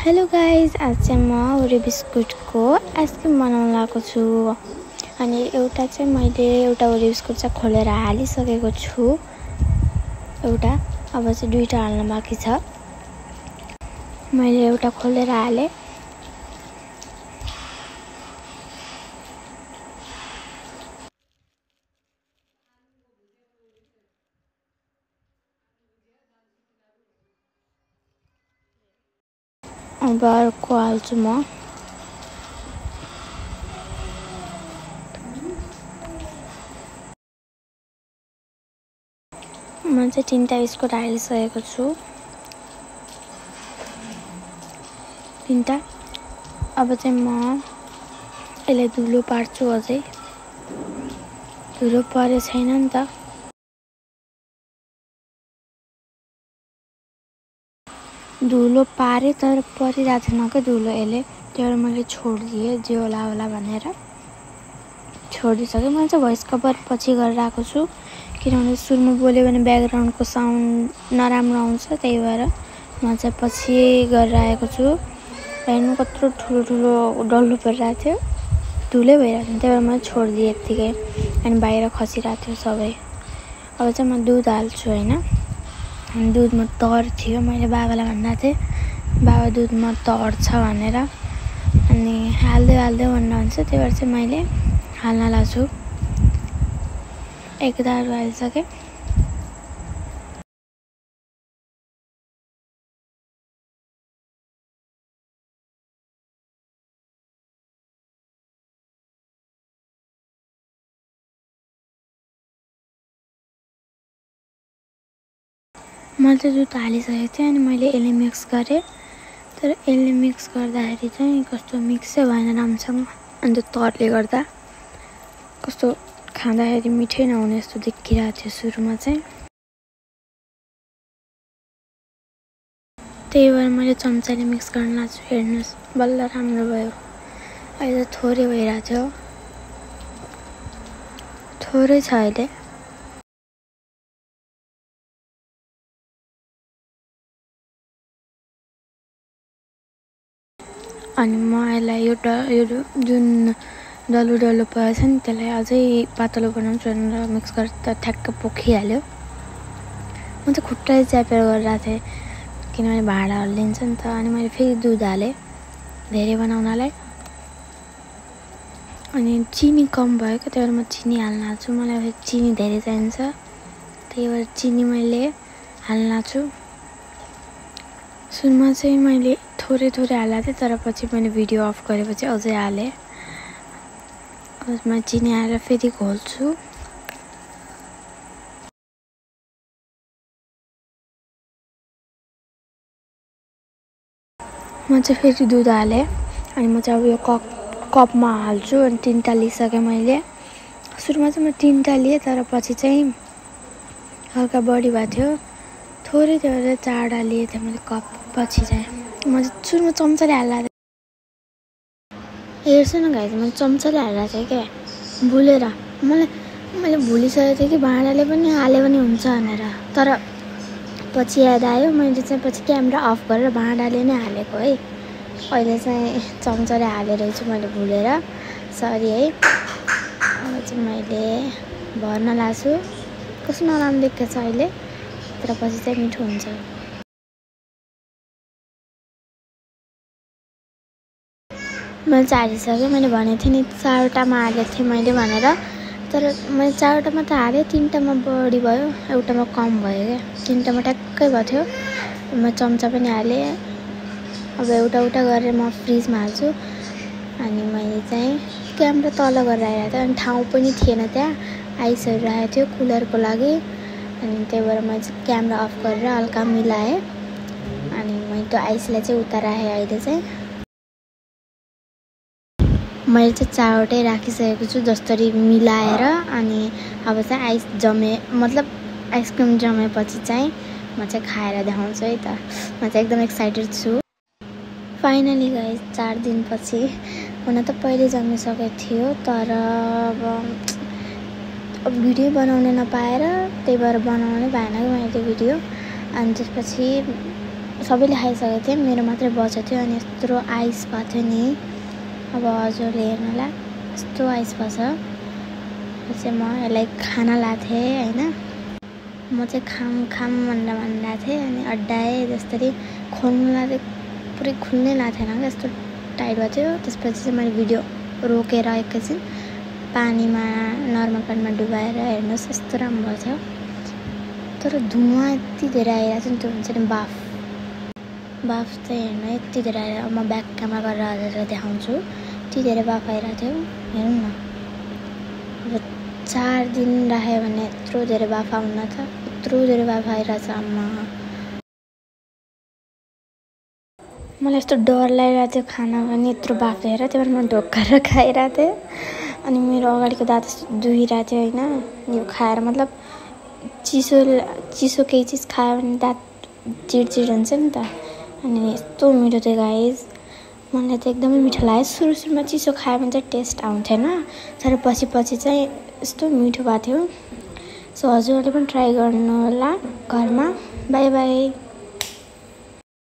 Hello guys, आज चाहिँ म ओरियो बिस्कुटको आइसक्रिम बनाउन लागेको छु। अनि एउटा चाहिँ मैले एउटा ओरियो बिस्कुट चाहिँ खोलेर हालिसकेको छु। एउटा अब चाहिँ दुईटा हाल्न बाँकी छ। मैले एउटा खोलेर हालेँ। अब अर्को हाल्छु म। चाहिँ 3टा बिस्कुट हालिसकेको छु। 3टा। अब चाहिँ म यसलाई धुलो पार्छु अझै। धुलो परे छैन नि त। धुलो पारे तर परिरहेको थिएन क्या धुलो यसले। त्यही मैले छोडिदिएँ जे होला भनेर छोडिसकेँ। मैले चाहिँ भोइस कभर पछि गरेर आएको छु किनभने सुरुमा बोल्यो भने ब्याकग्राउन्डको साउन्ड नराम्रो आउँछ। त्यही भएर म चाहिँ पछि गरेर आएको छु। हेर्नु कत्रो ठुलो डल्लो परिरहेको थियो, धुलै भइरहेको थियो। त्यही भएर मैले छोडिदिएँ यत्तिकै। अनि बाहिर खसिरहेको थियो सबै। अब चाहिँ म दुध हाल्छु होइन। दुधमा तर थियो। मैले बाबालाई भन्दा थिएँ बाबा दुधमा तर छ भनेर। अनि हाल्दै भन्नुहुन्छ। त्यही भएर चाहिँ मैले हाल्न लाग्छु। एक दारू हालिसकेँ। मैले चाहिँ दुध हालिसकेको थिएँ अनि मैले यसले मिक्स गरेँ। तर यसले मिक्स गर्दाखेरि चाहिँ कस्तो मिक्सै भएन राम्रोसँग। अन्त तरले गर्दा कस्तो खाँदाखेरि मिठै नहुने जस्तो देखिरहेको थियो सुरुमा चाहिँ। त्यही भएर मैले चम्चाले मिक्स गर्न लाग्छु। हेर्नुहोस् बल्ल राम्रो भयो। अहिले थोरै भइरहेको थियो, थोरै छ अहिले। अनि म यसलाई यो जुन डल्लो परेछ नि त्यसलाई अझै पातलो बनाउँछु भनेर मिक्स गरेर त ठ्याक्क पोखिहाल्यो। म चाहिँ खुट्टाले च्यापेर गरिरहेको थिएँ किनभने भाँडा हल्लिन्छ नि त। अनि मैले फेरि दुध हालेँ धेरै बनाउनलाई। अनि चिनी कम भयो क्या, त्यही भएर म चिनी हाल्न लाग्छु। मलाई फेरि चिनी धेरै चाहिन्छ, त्यही भएर चिनी मैले हाल्न लाग्छु। सुरुमा चाहिँ मैले थोरै हालेको थिएँ तर पछि मैले भिडियो अफ गरेपछि अझै हालेँ। अब म चिनी हालेर फेरि घोल्छु। म चाहिँ फेरि दुध हालेँ अनि म चाहिँ अब यो कपमा हाल्छु। अनि 3टा लिइसकेँ मैले। सुरुमा चाहिँ म 3टा लिएँ तर पछि चाहिँ हल्का बढी भएको थियो थोरै, त्यही भएर 4टा लिएँ थिएँ मैले कप। पछि चाहिँ म सुरुमा चम्चाले हाल्दा हेर्छु न गाइस, मैले चम्चाले हालेको थिएँ क्या भुलेर। मैले भुलिसकेको थिएँ कि भाँडाले पनि हाले पनि हुन्छ भनेर। तर पछि याद आयो मैले चाहिँ पछि क्यामेरा अफ गरेर भाँडाले नै हालेको है। अहिले चाहिँ चम्चाले हालेर रहेछु मैले भुलेर, सरी है। अब चाहिँ मैले भर्न लाग्छु। कस्तो नराम्रो देख्छ अहिले तर पछि चाहिँ मिठो हुन्छ। मैले चाहिँ हालिसकेँ। मैले भनेको थिएँ नि 4टामा हालेको थिएँ मैले भनेर। तर मैले 4टामा त हालेँ, 3टामा बढी भयो, एउटामा कम भयो क्या। 3टामा ठ्याक्कै भएको थियो। म चम्चा पनि हालेँ। अब एउटा गरेर म फ्रिजमा हाल्छु। अनि मैले चाहिँ क्यामेरा तल गरेर आइरहेको थियो अनि ठाउँ पनि थिएन त्यहाँ। आइसहरू राखेको थियो कुलरको लागि। अनि त्यही भएर मैले चाहिँ क्यामेरा अफ गरेर हल्का मिलाएँ। अनि मैले त्यो आइसलाई चाहिँ उता राखेँ। अहिले चाहिँ मैले चाहिँ 4वटै राखिसकेको छु जसरी मिलाएर। अनि अब चाहिँ आइस मतलब आइसक्रिम जमेपछि चाहिँ म चाहिँ खाएर देखाउँछु है त। म चाहिँ एकदम एक्साइटेड छु। फाइनली गाइस 4 दिनपछि हुन त पहिले जमिसकेको थियो तर अब भिडियो बनाउन नपाएर त्यही भएर बनाउनै भएन कि मैले त्यो भिडियो। अनि त्यसपछि सबैले खाइसकेको थिएँ, मेरो मात्रै बचेको थियो अनि यत्रो आइस भएको थियो नि। अब हजुरले हेर्नुला यस्तो आइस भएको छ। चाहिँ म यसलाई खान लाएको थिएँ होइन। म चाहिँ खाम भनेर भनिरहेको थिएँ अनि अड्डाएँ। जसरी खोल्नुलाई चाहिँ पुरै खुल्नै लाएको थिएन क्या, यस्तो टाइट भएको थियो। त्यसपछि चाहिँ मैले भिडियो रोकेर एकैछिन पानीमा नर्मल पानीमा डुबाएर हेर्नुहोस् यस्तो राम्रो भएको थियो। तर धुवा यति धेरै आइरहेको छ नि, त्यो हुन्छ नि बाफ चाहिँ हेर्नु यति धेरै आएर म ब्याक क्यामेरा गरेर हजुरलाई देखाउँछु। यति धेरै बाफ आइरहेको थियो, हेरौँ न। अब 4 दिन राख्यो भने यत्रो धेरै बाफ आउन त, यत्रो धेरै बाफ आइरहेछ। आमा मलाई यस्तो डर लागिरहेको थियो खाना पनि यत्रो बाफ देखेर, त्यही भएर म ढोकाएर खाइरहेको थिएँ। अनि मेरो अगाडिको दाँत दुखिरहेको थियो होइन। यो खाएर मतलब चिसो केही चिज खायो भने दाँत चिडचिड हुन्छ नि त। अनि यस्तो मिठो थियो गाइस, मलाई त एकदमै मिठो लाग्यो। सुरुमा चिसो खायो भने चाहिँ टेस्ट आउँथेन, तर पछि चाहिँ यस्तो मिठो भएको थियो। सो हजुरहरूले पनि ट्राई गर्नु होला घरमा। By by.